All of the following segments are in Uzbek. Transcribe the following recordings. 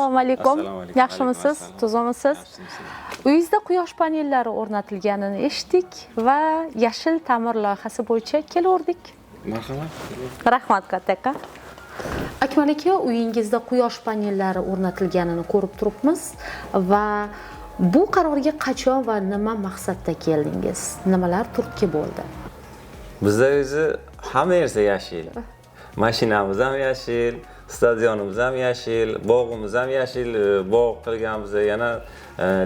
Assalomu alaykum. Assalomu alaykum. Yaxshimisiz? Alaykum assalom. Tuzukmisiz? Yaxshimisiz? Uyingizda quyosh panellari o'rnatilganini eshitdik va yashil ta'mir loyihasi bo'yicha kelvordik. Marhamat. Rahmat kattakon. Akmal aka, uyingizda quyosh panellari o'rnatilganini ko'rib turibmiz va bu qarorga qachon va nima maqsadda keldingiz? Nimalar turtki bo'ldi? Bizda o'zi hamma narsa yashil. Mashinamiz ham yashil, stadionimiz ham yashil, bog'imiz ham yashil, bog' qilganmiz, yana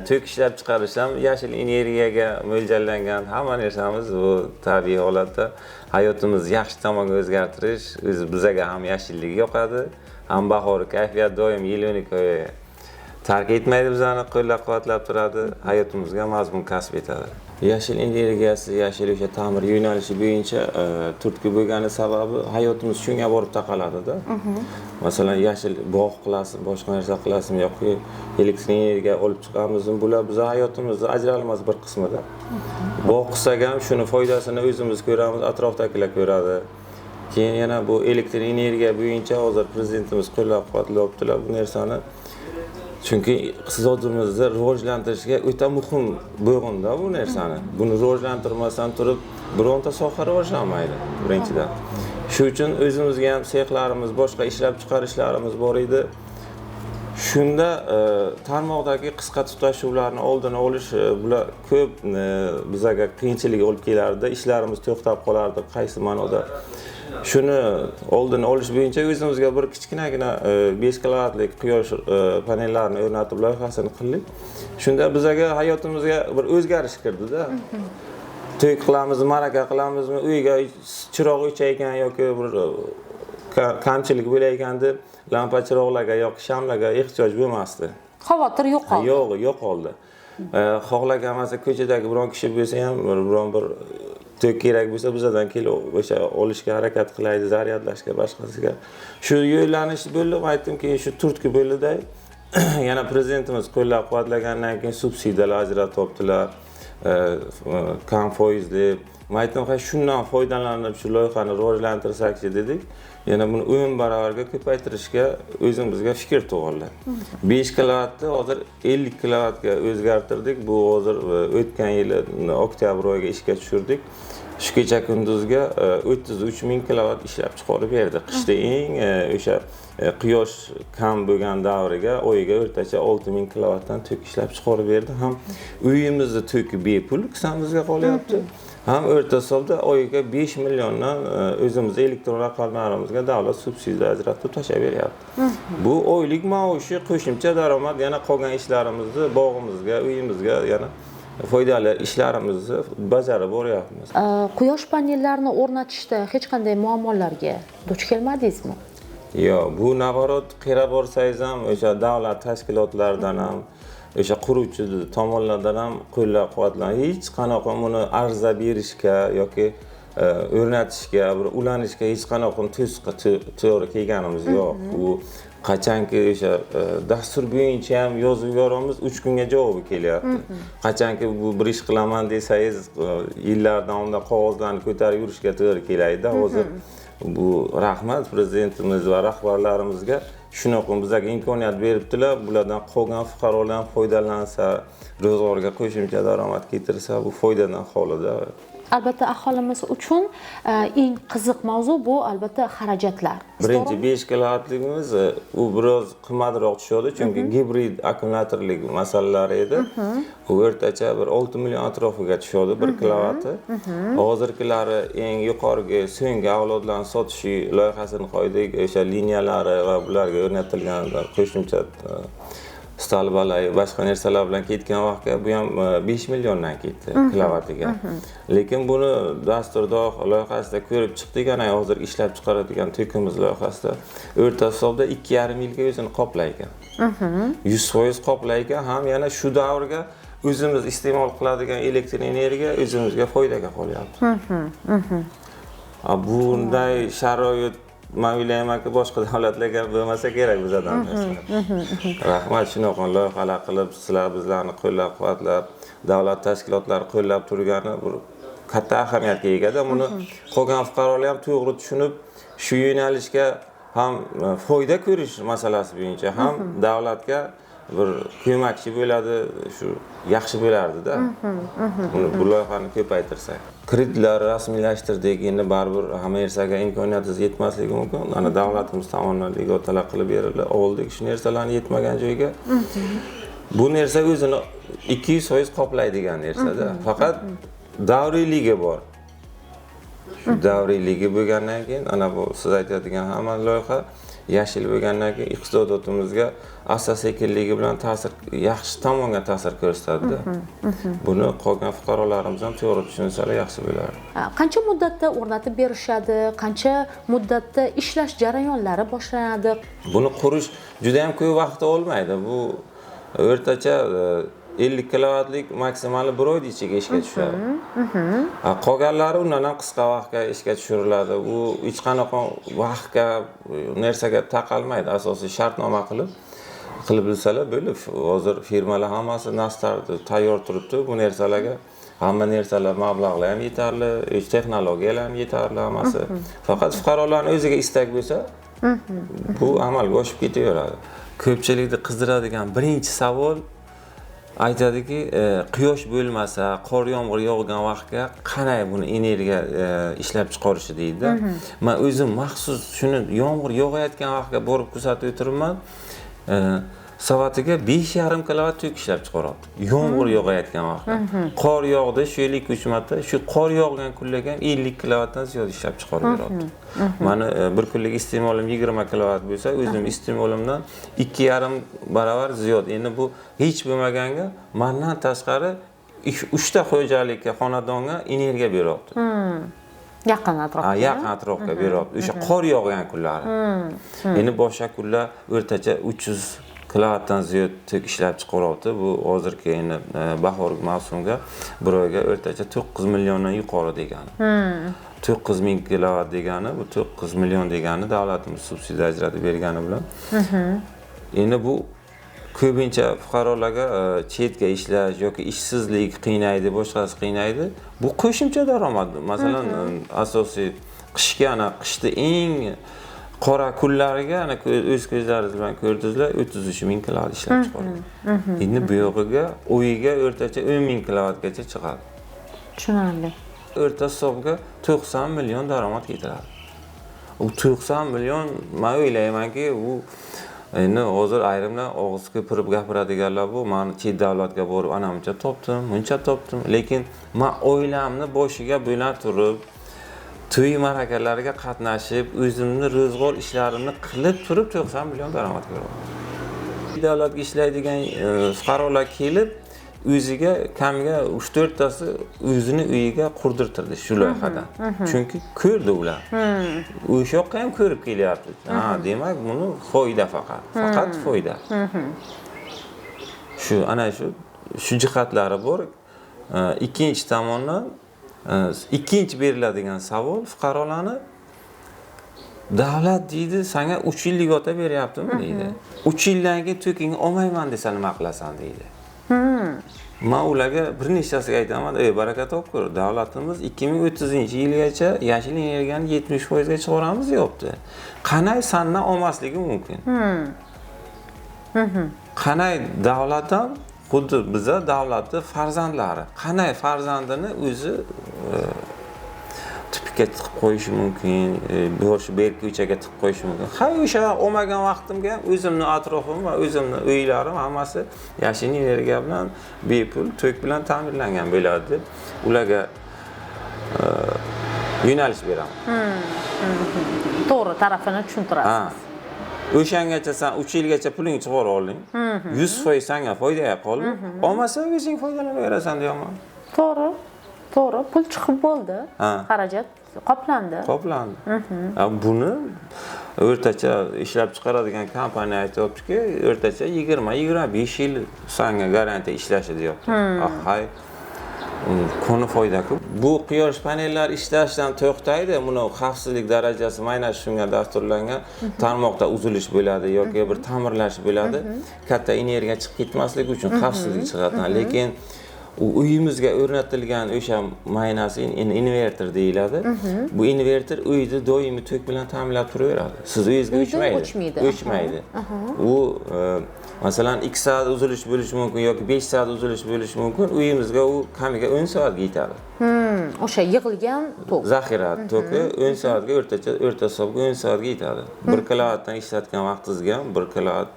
tok ishlab chiqarish ham yashil energiyaga mo'ljallangan. Hamma narsamiz bu tabiiy holatda hayotimizni yaxshi tomonga o'zgartirish, o'zi bizaga ham yashillik yoqadi, ham bahori kayfiyat doim yil 12 oy tark etmaydi bizani, qo'llab-quvvatlab turadi, hayotimizga mazmun kasb etadi. Yashil energiyasi, yashil o'sha ta'mir yo'nalishi bo'yicha turtki bo'lgani sababi hayotimiz shunga borib taqaladida. Masalan, yashil bog' qilasiz, boshqa narsa qilasizmi yoki elektr energiya olib chiqamizmi, bular bizni hayotimizni ajralmas bir qismida. Bog' qilsak ham shuni foydasini o'zimiz ko'ramiz, atrofdagilar ko'radi. Keyin yana bu elektr energiya bo'yicha hozir prezidentimiz qo'llab-quvvatlayaptilar bu narsani. Chunki iqtisodimizni rivojlantirishga o'ta muhim bo'g'inda bu narsani. Buni rivojlantirmasdan turib bironta soha rivojlanmaydi birinchidan. Shu uchun o'zimizga ham sexlarimiz, boshqa ishlab chiqarishlarimiz bor edi. Shunda tarmoqdagi qisqa tutashuvlarni oldini olish, bular ko'p bizaga qiyinchilik olib kelardi, ishlarimiz to'xtab qolardi qaysi ma'noda. Shuni oldini olish bo'yicha o'zimizga bir kichkinagina 5 kilovatlik quyosh panellarini o'rnatib loyihasini qildik. Shunda bizaga hayotimizga bir o'zgarish kirdida. To'y qilamizmi, ma'raka qilamizmi, uyga chiroq o'chayotgan yoki bir kamchilik bo'layotgan deb lampa chiroqlarga yoki shamlarga ehtiyoj bo'lmasdi. Xavotir yo'qoldi. Yo'q, yo'qoldi. Xohlagan masalan ko'chadagi biron kishi bo'lsa ham biron bir tok kerak bo'lsa bizadan kelib o'sha olishga harakat qilaydi, zaryadlashga, boshqasiga. Shu yo'lanish bo'ldi, aytdimki, shu turtki bo'ldida. Yana prezidentimiz qo'llab-quvvatlagandan keyin subsidiyalar ajratyaptilar, kam foizli. Men aytdim, ha, shundan foydalanib shu loyihani rivojlantirsakchi dedik. Yana buni 10 barobarga ko'paytirishga o'zimizga fikr tug'ildi. 5 kilovatni hozir 50 kilovatga o'zgartirdik. Bu hozir o'tgan yili oktyabr oyiga ishga tushirdik. Shu kecha kunduzga 33 ming kilovat ishlab chiqarib berdi. Qishda eng o'sha quyosh kam bo'lgan davriga oyiga o'rtacha 6 ming kilovatdan tok ishlab chiqarib berdi. Ham uyimizni toki bepul kissamizga qolyapti. Ham o'rta hisobda oyiga 5 milliondan o'zimizni elektron raqamlarimizga davlat subsidiya ajratib tashlab beryapti. Bu oylik maoshi, qo'shimcha daromad, yana qolgan ishlarimizni bog'imizga, uyimizga yana foydali ishlarimizni bajarib boryapmiz. Quyosh panellarini o'rnatishda hech qanday muammolarga duch kelmadingizmi? Yo'q, bu наоборот qayerga borsangiz ham o'sha davlat tashkilotlaridan ham, o'sha quruvchi tomonlardan ham qo'llab-quvvatlan. Hech qanaqa buni arza berishga yoki o'rnatishga, bir ulanishga hech qanaqa to'siqqa to'g'ri kelganimiz yo'q. U qachonki o'sha dastur bo'yicha ham yozib yuboramiz, 3 kunga javobi kelyapti. Qachonki bu bir ish qilaman desangiz, yillar davomida qog'ozlarni ko'tarib yurishga to'g'ri keladida. Hozir bu rahmat prezidentimiz va rahbarlarimizga shunaqa bizga imkoniyat beribdilar. Bulardan qolgan fuqarolar ham foydalansa, ro'zg'orga qo'shimcha daromad keltirsa, bu foydadan xolida. Albatta aholimiz uchun eng qiziq mavzu bu albatta xarajatlar. Birinchi 5 kilovatligimiz u biroz qimmatroq tushadi, chunki gibrid akkumulyatorlik masalalari edi. U o'rtacha bir 6 million atrofiga tushadi 1 kilovati. Hozirgilari eng yuqorigi so'nggi avlodlarni sotish loyihasini qo'ydik, o'sha liniyalari va bularga o'rnatilgan qo'shimcha stolbalar, boshqa narsalar bilan ketgan vaqtga bu ham 5 milliondan ketdi kilovatiga. Lekin buni dastur loyihasida ko'rib chiqdik, ana hozir ishlab chiqaradigan tokimiz loyihasida o'rta hisobda 2,5 yilga o'zini qoplar ekan. 100% qoplar ekan, ham yana shu davrga o'zimiz iste'mol qiladigan elektr energiya o'zimizga foydaga qolyapti. Bunday sharoit men o'ylaymanki boshqa davlatlarga bo'lmasa kerak bizadan. Rahmat, shunaqa loyihalar qilib, sizlar bizlarni qo'llab-quvvatlab, davlat tashkilotlari qo'llab turgani bir katta ahamiyatga egada. Buni qolgan fuqarolar ham to'g'ri tushunib, shu yo'nalishga ham foyda ko'rish masalasi bo'yicha ham davlatga bir ko'makchi bo'ladi, shu yaxshi bo'lardi-da. Bu loyihani ko'paytirsak. Kreditlar rasmiylashtirdik, endi baribir hamma narsaga imkoniyatingiz yetmasligi mumkin. Mana davlatimiz tomonidan lьготаlar qilib berildi, oldik shu narsalarni yetmagan joyga. Bu narsa o'zini 200% qoplaydigan narsada. Faqat davriyligi bor. Shu davriyligi bo'lgandan keyin ana bu siz aytadigan hamma loyiha yashil bo'lgandan keyin iqtisodiyotimizga asta-sekinligi bilan ta'sir, yaxshi tomonga ta'sir ko'rsatadi. Buni qolgan fuqarolarimiz ham to'g'ri tushunsalar yaxshi bo'lardi. Qancha muddatda o'rnatib berishadi, qancha muddatda ishlash jarayonlari boshlanadi? Buni qurish juda ham ko'p vaqt olmaydi. Bu o'rtacha 50 kilovatlik maksimal bir oy ichiga ishga tushadi. Qolganlari undan ham qisqa vaqtga ishga tushiriladi. U hech qanaqa vaqtga narsaga taqalmaydi. Asosiy shartnoma qilib bilsalar bo'lib, hozir firmalar hammasi nastar tayyor turibdi bu narsalarga. Hamma narsalar, mablag'lar ham yetarli, texnologiyalar ham yetarli hammasi. Faqat fuqarolarning o'ziga istak bo'lsa, bu amalga oshib ketaveradi. Ko'pchilikni qizdiradigan birinchi savol aytadiki, quyosh bo'lmasa, qor yomg'ir yog'gan vaqtga qanday buni energiya ishlab chiqarishi deydi. Men o'zim maxsus shuni yomg'ir yog'ayotgan vaqtga borib kuzatib o'tiribman. Soatiga 5,5 kilovat tok ishlab chiqaryapti. Yomg'ir yog'ayotgan vaqtda. Qor yog'di, shu yil 2-3 marta, shu qor yog'gan kunlarga ham 50 kilovatdan ziyod ishlab chiqarib beryapti. Mani bir kunlik iste'molim 20 kilovat bo'lsa, o'zim iste'molimdan 2,5 barobar ziyod. Endi bu hech bo'lmaganga mendan tashqari 3 ta xo'jalikka, xonadonga energiya beryapti. Yaqin atrofga. Yaqin atrofga beryapti. O'sha qor yog'gan kunlari. Endi boshqa kunlar o'rtacha 300 kilovatdan ziyod tok ishlab chiqaryapti. Bu hozirgi endi bahor mavsumiga bir oyga o'rtacha 9 milliondan yuqori degani. 9 ming kilovat degani, bu 9 million degani davlatimiz subsidiya ajratib bergani bilan. Endi bu ko'pincha fuqarolarga chetga ishlash yoki ishsizlik qiynaydi, boshqasi qiynaydi. Bu qo'shimcha daromad. Masalan, asosiy qishga, ana qishda eng qora kunlariga ana o'z ko'zlaringiz bilan ko'rdingizlar, 33 ming kilovat ishlab chiqaradi. Endi bu yog'iga oyiga o'rtacha 10 ming kilovatgacha chiqadi. Tushunarli. O'rta hisobga 90 million daromad keltiradi. U 90 million, men o'ylaymanki, u endi hozir ayrimlar og'iz ko'pirib gapiradiganlar bu, men chet davlatga borib ana buncha topdim, buncha topdim, lekin men oilamni boshiga bo'la turib to'y ma'rakalarga qatnashib, o'zimni ro'zg'or ishlarimni qilib turib 90 million daromad ko'raman. Davlatga ishlaydigan fuqarolar kelib, o'ziga kamiga 3-4 tasi o'zini uyiga qurdirtirdi shu loyihadan. Chunki ko'rdi ular. O'sha yoqqa ham ko'rib kelyapti. Ha, demak, buni foyda faqat. Faqat foyda. Shu ana shu jihatlari bor. Ikkinchi tomondan ikkinchi beriladigan savol fuqarolarni davlat deydi, senga 3 yillik ota beryaptimi deydi. 3 yildan keyin to'kingni olmayman desa nima qilasan deydi. Men ularga bir nechtasiga aytaman, ey baraka topkur, davlatimiz 2030-yilgacha yashil energiyani 70% ga chiqaramiz deyapti. Qanday sandan olmasligi mumkin? Qanday davlat ham xuddi biza davlatning farzandlari. Qanday farzandini o'zi tupikka tiqib qo'yishi mumkin, boshi berk ko'chaga tiqib qo'yishi mumkin. Ha, o'sha olmagan vaqtimga ham o'zimni atrofim va o'zimni uylarim hammasi yashil energiya bilan bepul tok bilan ta'minlangan bo'ladi deb ularga yo'nalish beraman. To'g'ri tarafini tushuntirasiz. O'shangacha sen 3 yilgacha pulingni chiqarib olding. 100% senga foydaga qoldi. Olmasa o'zing foydalanaverasan deyapman. To'g'ri. To'g'ri, pul chiqib bo'ldi. Xarajat qoplandi. Qoplandi. Buni o'rtacha ishlab chiqaradigan kompaniya aytyaptiki, o'rtacha 20-25 yil senga garantiya ishlashi deyapti. Hay, koni foyda-ku. Bu quyosh panellar ishlashdan to'xtaydi. Buni xavfsizlik darajasi mana shunga dasturlangan. Tarmoqda uzilish bo'ladi yoki bir ta'mirlash bo'ladi. Katta energiya chiqib ketmasligi uchun xavfsizlik jihatdan. Lekin Uyimizga o'rnatilgan o'sha maynasi inverter deyiladi. Bu inverter uyni doimiy tok bilan ta'minlab turaveradi. Siz uyingizga o'chmaydi. O'chmaydi. U masalan 2 soat uzilish bo'lishi mumkin yoki 5 soat uzilish bo'lishi mumkin. Uyimizga u kamiga 10 soatga yetadi. O'sha yig'ilgan tok. Zaxira toki 10 soatga o'rtacha o'rta hisobga 10 soatga yetadi. 1 kilovatdan ishlatgan vaqtingizga ham 1 kilovat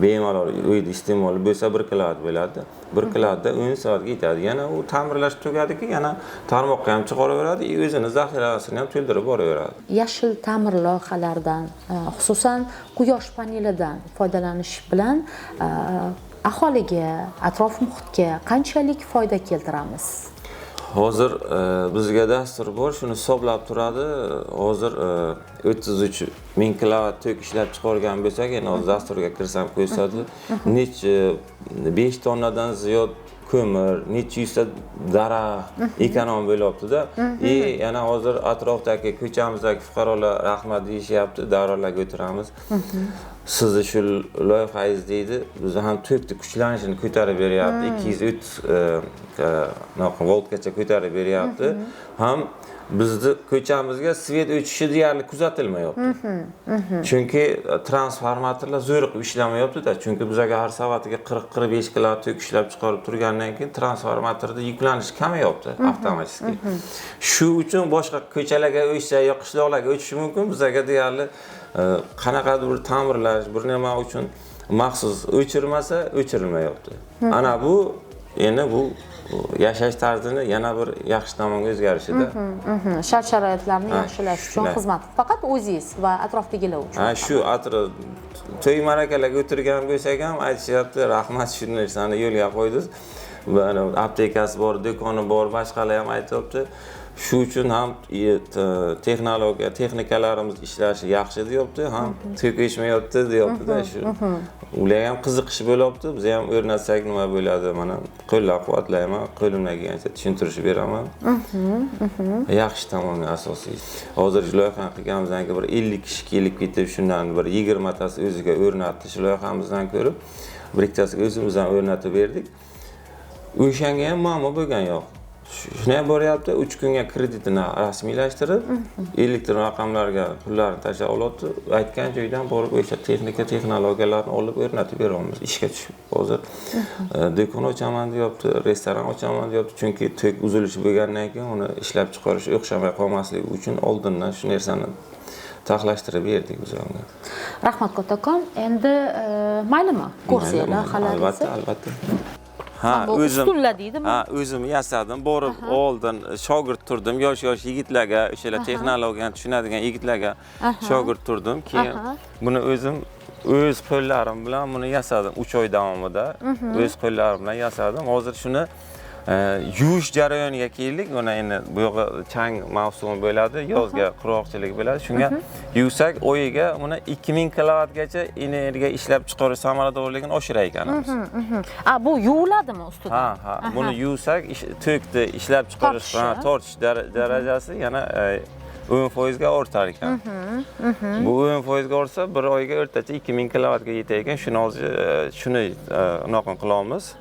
bemalol uyda iste'moli bo'lsa 1 kilovat bo'ladi. 1 kilovatda 10 soatga yetadi. Yana u ta'mirlash tugadiki, yana tarmoqqa ham chiqaraveradi, o'zini zaxirasini ham to'ldirib boraveradi. Yashil ta'mir loyihalaridan, xususan quyosh panelidan foydalanish bilan aholiga, atrof muhitga qanchalik foyda keltiramiz? Hozir bizga dastur bor, shuni hisoblab turadi. Hozir 33 ming kilovat tok ishlab chiqargan bo'lsak, endi hozir dasturga kirsam ko'rsatadi. Necha 5 tonnadan ziyod ko'mir, necha yuzta daraxt ekonom bo'lyapti-da. Yana hozir atrofdagi ko'chamizdagi fuqarolar rahmat deyishyapti, davrlarga o'tiramiz. Sizni shu loyihangiz deydi, bizni ham tokni kuchlanishini ko'tarib beryapti, 230 voltgacha ko'tarib beryapti. Ham bizni ko'chamizga svet o'chishi deyarli kuzatilmayapti. Chunki transformatorlar zo'riqib ishlamayapti-da. Chunki bizga har soatiga 40-45 kilovat tok ishlab chiqarib turgandan keyin transformatorda yuklanish kamayapti avtomatik. Shu uchun boshqa ko'chalarga o'chsa yo qishloqlarga o'chishi mumkin, bizga deyarli qanaqadir bir ta'mirlash, bir nima uchun maxsus o'chirmasa o'chirilmayapti. Ana bu endi bu yashash tarzini yana bir yaxshi tomonga o'zgarishida. Shart sharoitlarni yaxshilash uchun xizmat faqat o'zingiz va atrofdagilar uchun. Ha, shu atrof to'y ma'rakalarga o'tirgan bo'lsak ham aytishyapti, rahmat shu narsani yo'lga qo'ydingiz. Mana aptekasi bor, do'koni bor, boshqalar ham aytyapti. Shu uchun ham texnologiya, texnikalarimiz ishlashi yaxshi deyapti, ham tok o'chmayapti deyapti-da shu. Ular ham qiziqish bo'lyapti, biz ham o'rnatsak nima bo'ladi, mana qo'llab-quvvatlayman, qo'limdan kelgancha tushuntirishib beraman. Yaxshi tomonga asosiy. Hozir loyihani qilganimizdan keyin bir 50 kishi kelib ketib, shundan bir 20 tasi o'ziga o'rnatdi shu loyihamizdan ko'rib, bir ikkitasiga o'zimiz ham o'rnatib berdik. O'shanga ham muammo bo'lgan yo'q. Shunday boryapti, 3 kunga kreditini rasmiylashtirib, elektron raqamlarga pullarni tashlab olyapti. Aytgan joydan borib o'sha texnika, texnologiyalarni olib o'rnatib beramiz. Ishga tushib hozir do'kon ochaman deyapti, restoran ochaman deyapti. Chunki tok uzilishi bo'lgandan keyin uni ishlab chiqarish o'xshamay qolmasligi uchun oldindan shu narsani taxlashtirib berdik biz unga. Rahmat kattakon. Endi maylimi? Ko'rsak loyihalarni. Albatta, albatta. Ha, o'zim ustunla deydimi? Ha, o'zim yasadim. Borib oldin shogird turdim, yosh-yosh yigitlarga, o'shalar texnologiyani tushunadigan yigitlarga shogird turdim. Keyin buni o'zim o'z qo'llarim bilan buni yasadim 3 oy davomida. O'z qo'llarim bilan yasadim. Hozir shuni yuvish jarayoniga keldik. Mana endi bu yoqqa chang mavsumi bo'ladi, yozga qurg'oqchilik bo'ladi. Shunga yuvsak, oyiga buni 2000 kilovatgacha energiya ishlab chiqarish samaradorligini oshirar ekanmiz. Bu yuviladimi ustida? Ha, ha. Buni yuvsak, tokni ishlab chiqarish, tortish darajasi yana 10% ga ortar ekan. Bu 10% ga ortsa, bir oyga o'rtacha 2000 kilovatga yetar ekan. Shuni hozir shuni unaqa qilamiz.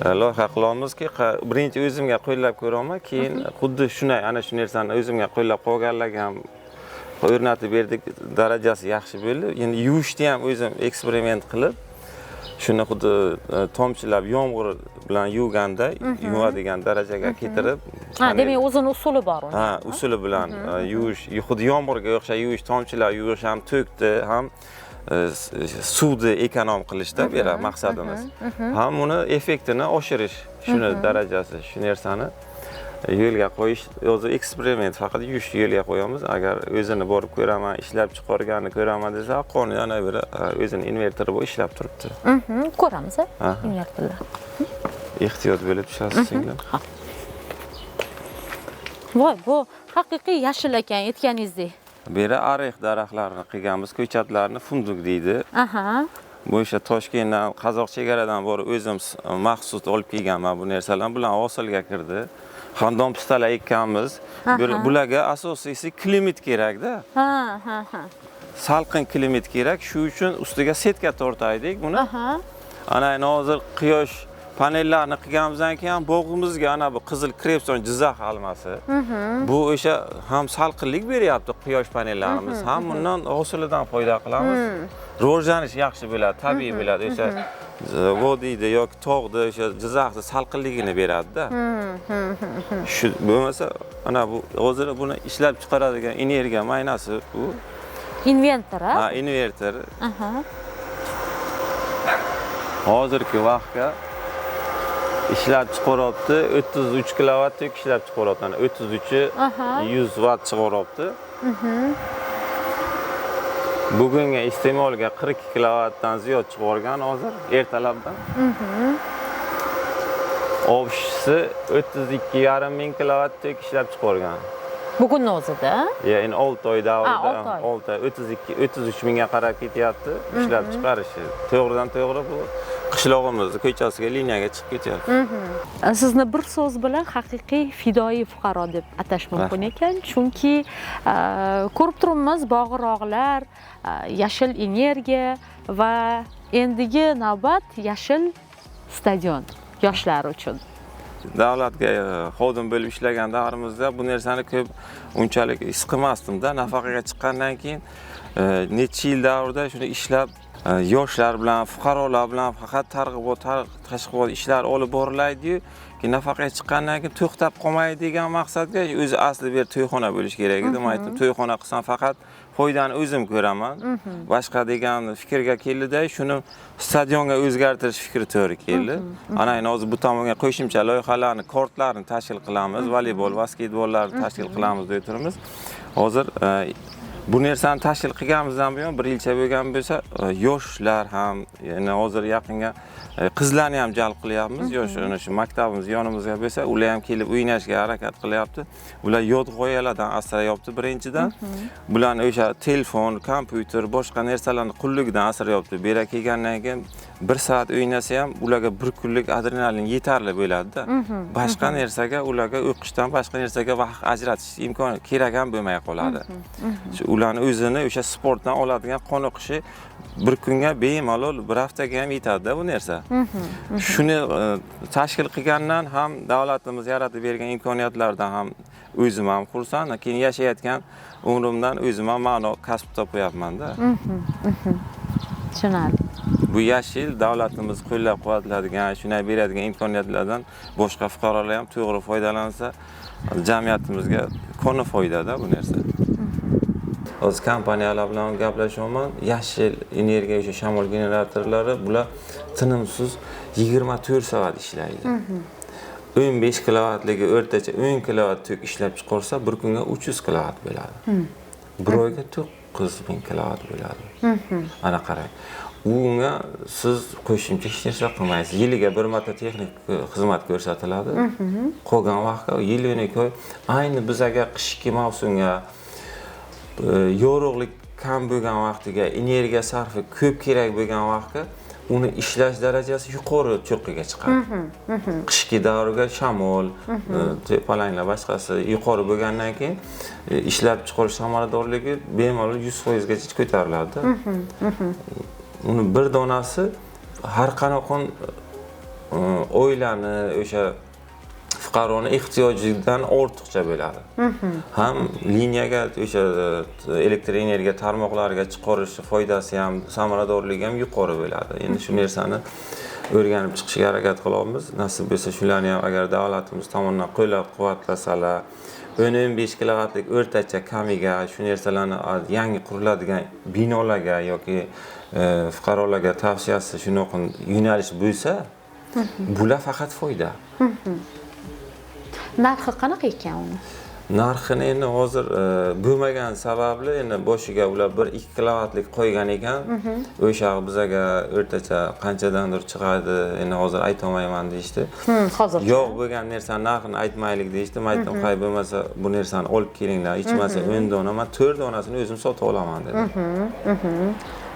Loyiha qilamizki, birinchi o'zimga qo'llab ko'raman, keyin xuddi shunday ana shu narsani o'zimga qo'llab qolganlarga ham o'rnatib berdik, darajasi yaxshi bo'ldi. Endi yuvishni ham o'zim eksperiment qilib, shuni xuddi tomchilab yomg'ir bilan yuvganda yuvadigan darajaga keltirib, demak o'zini usuli bor uni. Ha, usuli bilan yuvish, xuddi yomg'irga o'xshab yuvish, tomchilab yuvish ham to'kdi, ham suvni ekonom qilishda bu yerda maqsadimiz. Ham uni effektini oshirish, shuni darajasi, shu narsani yo'lga qo'yish, o'zi eksperiment, faqat yuvishni yo'lga qo'yamiz. Agar o'zini borib ko'raman, ishlab chiqarganini ko'raman desa, qonun yana bir o'zini inverteri bu ishlab turibdi. Ko'ramiz, invertorlar. Ehtiyot bo'lib tushasiz singlim. Voy, bu haqiqiy yashil ekan, aytganingizdek. Bu yerda arex daraxtlarini qilganmiz, ko'chatlarni funduk deydi. Bu o'sha Toshkentdan, Qozoq chegaradan borib o'zim maxsus olib kelganman bu narsalarni. Bular hosilga kirdi. Xandon pistalar ekkanmiz. Bularga asosiysi klimat kerak-da. Salqin klimat kerak. Shu uchun ustiga setka tortaydik buni. Ana endi hozir quyosh Panellarni qilganimizdan keyin bog'imizga ana bu qizil Krepson Jizzax almasi. Bu o'sha ham salqinlik beryapti quyosh panellarimiz, ham bundan hosilidan foyda qilamiz. Rivojlanish yaxshi bo'ladi, tabiiy bo'ladi. O'sha vodiyda yoki tog'da o'sha Jizzaxda salqinligini beradi-da. Shu bo'lmasa ana bu hozir buni ishlab chiqaradigan energiya maynasi bu. Inventor, ha? Ha, invertor. Hozirgi vaqtga ishlab chiqaryapti 33 kilovat tok ishlab chiqaryapti. Ana 33 100 vatt chiqaryapti. Bugungi iste'molga 42 kilovatdan ziyod chiqargan hozir ertalabdan. Obshisi 32,5 ming kilovat tok ishlab chiqargan. Bugunni o'zida? Ya, endi 6 oy davrida, 6 oy. 6 oy 32 33 mingga qarab ketyapti ishlab chiqarishi. To'g'ridan to'g'ri bu qishlog'imizni ko'chasiga liniyaga chiqib ketyapti. Sizni bir so'z bilan haqiqiy fidoyi fuqaro deb atash mumkin ekan, chunki ko'rib turibmiz bog'roqlar, yashil energiya va endigi navbat yashil stadion yoshlar uchun. Davlatga xodim bo'lib ishlagan davrimizda bu narsani ko'p unchalik his qilmasdim-da. Nafaqaga chiqqandan keyin necha yil davrida shuni ishlab yoshlar bilan, fuqarolar bilan faqat targ'ibot, tashviqot ishlar olib borilaydi-yu, keyin nafaqaga chiqqandan keyin to'xtab qolmay degan maqsadga o'zi asli bir to'yxona bo'lish kerak edi. Men aytdim, to'yxona qilsam faqat foydani o'zim ko'raman. Boshqa degan fikrga keldida, shuni stadionga o'zgartirish fikri to'g'ri keldi. Ana endi hozir bu tomonga qo'shimcha loyihalarni, kortlarni tashkil qilamiz, voleybol, basketbollarni tashkil qilamiz deb turibmiz. Hozir bu narsani tashkil qilganimizdan buyon bir yilcha bo'lgan bo'lsa, yoshlar ham, ya'ni hozir yaqinga qizlarni ham jalb qilyapmiz. Yosh ana shu maktabimiz yonimizga bo'lsa, ular ham kelib o'ynashga harakat qilyapti. Ular yot g'oyalardan asrayapti birinchidan. Bularni o'sha telefon, kompyuter, boshqa narsalarni qulligidan asrayapti. Bu yerga kelgandan keyin bir soat o'ynasa ham ularga bir kunlik adrenalin yetarli bo'ladi-da. Boshqa narsaga ularga o'qishdan boshqa narsaga vaqt ajratish imkoni kerak ham bo'lmay qoladi. Shu ularni o'zini o'sha sportdan oladigan qoniqishi bir kunga bemalol bir haftaga ham yetadi-da bu narsa. Shuni tashkil qilgandan ham davlatimiz yaratib bergan imkoniyatlardan ham o'zim ham xursand, keyin yashayotgan umrimdan o'zim ham ma'no kasb topyapman-da. Tushunarli. Bu yashil davlatimiz qo'llab-quvvatlaydigan, shunday beradigan imkoniyatlardan boshqa fuqarolar ham to'g'ri foydalansa, jamiyatimizga koni foydada bu narsa. Hozir kompaniyalar bilan gaplashyapman. Yashil energiya o'sha shamol generatorlari bular tinimsiz 24 soat ishlaydi. 15 kilovatligi o'rtacha 10 kilovat tok ishlab chiqarsa, bir kunga 300 kilovat bo'ladi. Bir oyga 9000 kilovat bo'ladi. Ana qarang. Unga siz qo'shimcha hech narsa qilmaysiz. Yiliga bir marta texnik xizmat ko'rsatiladi. Qolgan vaqtda yil 12 oy ayni bizaga qishki mavsumga yorug'lik kam bo'lgan vaqtiga, energiya sarfi ko'p kerak bo'lgan vaqtga uni ishlash darajasi yuqori cho'qqiga chiqadi. Qishki davrga shamol, tepalanglar boshqasi yuqori bo'lgandan keyin ishlab chiqarish samaradorligi bemalol 100% gacha ko'tariladi. Uni bir donasi har qanaqa oilani o'sha fuqaroni ehtiyojidan ortiqcha bo'ladi. Ham liniyaga o'sha elektr energiya tarmoqlariga chiqarish foydasi ham, samaradorligi ham yuqori bo'ladi. Endi shu narsani o'rganib chiqishga harakat qilyapmiz. Nasib bo'lsa shularni ham agar davlatimiz tomonidan qo'llab-quvvatlasalar, 10-15 kilovatlik o'rtacha kamiga shu narsalarni yangi quriladigan binolarga yoki fuqarolarga tavsiyasi shunaqa yo'nalish bo'lsa, bular faqat foyda. Narxi qanaqa ekan uni? Narxini endi hozir bo'lmagan sababli endi boshiga ular 1-2 kilovatlik qo'ygan ekan. O'sha bizaga o'rtacha qanchadandir chiqadi, endi hozir ayta olmayman deyishdi. Hozir. Yo'q bo'lgan narsani narxini aytmaylik deyishdi. Men aytdim, hay bo'lmasa bu narsani olib kelinglar, hech bo'lmasa 10 dona, men 4 donasini o'zim sotib olaman dedim.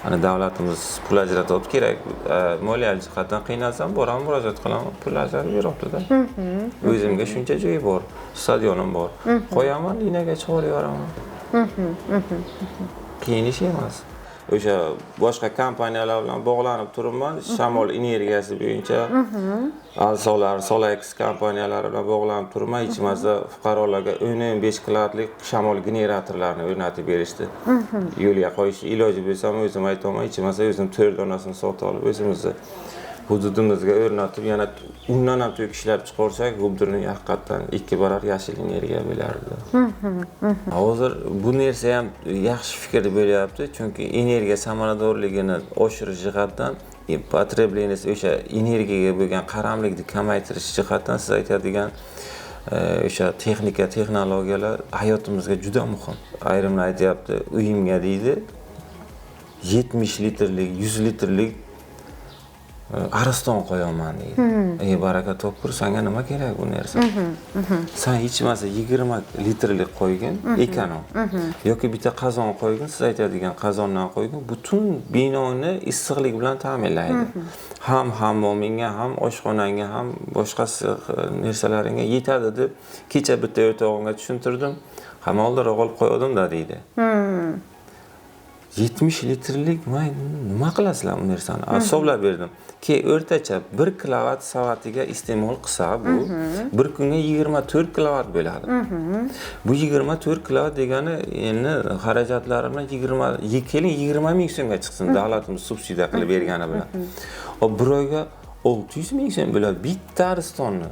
Ana davlatimiz pul ajratyapti, kerak moliyaviy jihatdan qiynalsam boraman, murojaat qilaman, pul ajratib beryapti-da. O'zimga shuncha joy bor, stadionim bor. Qo'yaman, liniyaga chiqarib yuboraman. Qiyin ish emas. O'sha boshqa kompaniyalar bilan bog'lanib turibman. Shamol energiyasi bo'yicha Alsolar, Solex kompaniyalari bilan bog'lanib turibman. Hech bo'lmasa fuqarolarga 10-15 kilovatlik shamol generatorlarini o'rnatib berishdi. Yo'lga qo'yish iloji bo'lsa, o'zim aytaman, hech bo'lmasa o'zim 4 donasini sotib olib o'zimizni hududimizga o'rnatib, yana undan ham tok ishlab chiqarsak, G'ubdirning haqiqatdan 2 barobar yashil energiya bo'lardi. Hozir bu narsa ham yaxshi fikr bo'lyapti, chunki energiya samaradorligini oshirish jihatdan, potrebleniyasi o'sha energiyaga bo'lgan qaramlikni kamaytirish jihatdan siz aytadigan o'sha texnika, texnologiyalar hayotimizga juda muhim. Ayrimlar aytyapti, uyimga deydi 70 litrlik, 100 litrlik ariston qo'yaman deydi. Ey baraka topkur, senga nima kerak bu narsa? Sen hech bo'lmasa 20 litrlik qo'ygin, ekonom. Yoki bitta qozon qo'ygin, siz aytadigan qozondan qo'ygin, butun binoni issiqlik bilan ta'minlaydi. Ham hammomingga, ham oshxonangga, ham boshqa narsalaringga yetadi deb kecha bitta o'rtog'imga tushuntirdim. Hamoldiroq olib qo'ydim-da deydi. 70 litrlik nima qilasizlar u narsani? Hisoblab berdim. Ki o'rtacha 1 kilovat soatiga iste'mol qilsa, bu bir kunga 24 kilovat bo'ladi. Bu 24 kilovat degani endi xarajatlari bilan 20 ming so'mga chiqsin, davlatimiz subsidiya qilib bergani bilan. O bir oyga 600 ming so'm bo'ladi bitta aristonni.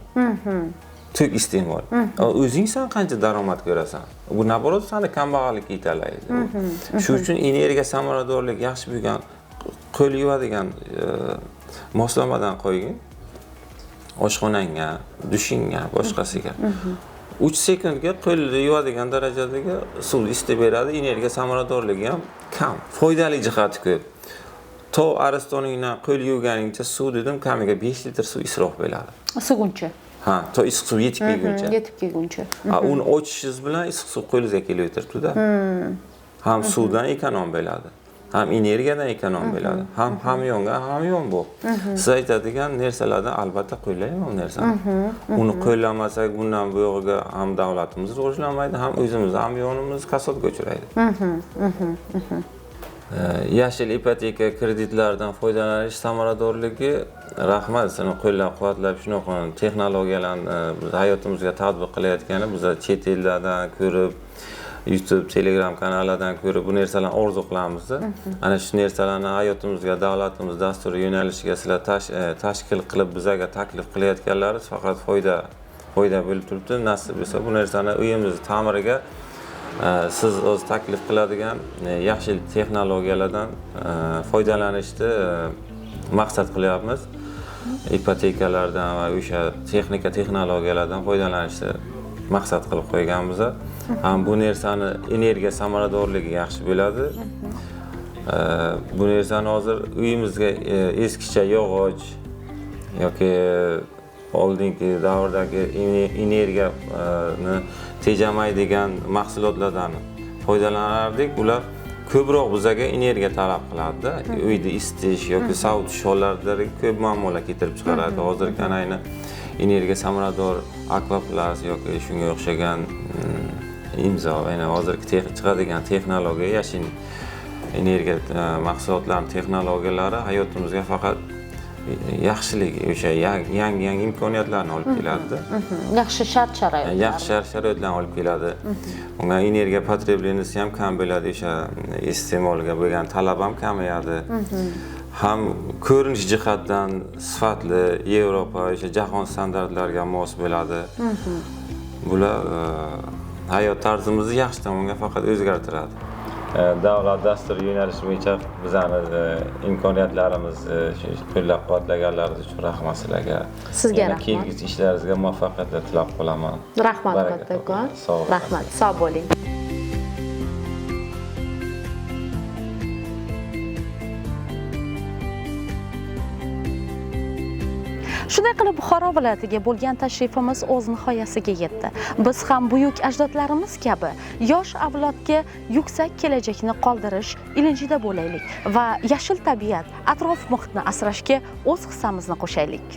Tok iste'mol. O'zing sen qancha daromad ko'rasan? Bu naborot seni kambag'allikka yetalaydi. Shu uchun energiya samaradorligi yaxshi bo'lgan, qo'l yuvadigan moslamadan qo'ygin. Oshxonangga, dushingga, boshqasiga. 3 sekundga qo'lni yuvadigan darajadagi suvni isitib beradi, energiya samaradorligi ham kam. Foydali jihati ko'p. To aristoningdan qo'l yuvganingcha suv dedim, kamiga 5 litr suv isrof bo'ladi. Suguncha. Ha, to issiq suv yetib kelguncha. Yetib kelguncha. Ha, uni ochishingiz bilan issiq suv qo'lingizga kelib o'tiribdi-da. Ham suvdan ekonom bo'ladi, ham energiyadan ekonom bo'ladi, ham hamyonga hamyon bu. Siz aytadigan narsalardan albatta qo'llayman u narsani. Uni qo'llamasak, bundan bu yog'iga ham davlatimiz rivojlanmaydi, ham o'zimiz hamyonimiz kasodga uchraydi. Yashil ipoteka kreditlardan foydalanish samaradorligi, rahmat, sizni qo'llab-quvvatlab shunaqa texnologiyalarni biz hayotimizga tatbiq qilayotgani, biz chet ellardan ko'rib, YouTube, Telegram kanallardan ko'rib bu narsalarni orzu qilamiz. Ana shu narsalarni hayotimizga davlatimiz dasturi yo'nalishiga sizlar tashkil qilib bizga taklif qilayotganlaringiz faqat foyda bo'lib turibdi. Nasib bo'lsa bu narsani uyimiz ta'miriga siz o'z taklif qiladigan yaxshi texnologiyalardan foydalanishni maqsad qilyapmiz. Ipotekalardan va o'sha texnika texnologiyalardan foydalanishni maqsad qilib qo'yganmiz. Ham bu narsani energiya samaradorligi yaxshi bo'ladi. Bu narsani hozir uyimizga eskicha yog'och yoki oldingi davrdagi energiyani tejamaydigan mahsulotlardan foydalanardik. Ular ko'proq bizaga energiya talab qiladida. Uyni isitish yoki sovutish hollarida ko'p muammolar keltirib chiqaradi. Hozirgi ayni energiya samarador Aquaplus yoki shunga o'xshagan imzo, ya'ni hozirgi chiqadigan texnologiya, yashil energiya mahsulotlarining texnologiyalari hayotimizga faqat yaxshilik, o'sha yangi imkoniyatlarni olib keladi. Yaxshi shart-sharoitlar. Yaxshi shart-sharoitlarni olib keladi. Unga energiya potrebleniyasi ham kam bo'ladi, o'sha iste'molga bo'lgan talab ham kamayadi. Ham ko'rinish jihatdan sifatli Yevropa, o'sha jahon standartlariga mos bo'ladi. Bular hayot tarzimizni yaxshi tomonga faqat o'zgartiradi. Davlat dasturi yo'nalishi bo'yicha bizani imkoniyatlarimiz qo'llab-quvvatlaganlaringiz uchun rahmat sizlarga. Sizga rahmat. Kelgusi ishlaringizga muvaffaqiyatlar tilab qolaman. Rahmat kattakon. Rahmat. Sog' bo'ling. Shunday qilib Buxoro viloyatiga bo'lgan tashrifimiz o'z nihoyasiga yetdi. Biz ham buyuk ajdodlarimiz kabi yosh avlodga yuksak kelajakni qoldirish ilinjida bo'laylik va yashil tabiat, atrof muhitni asrashga o'z hissamizni qo'shaylik.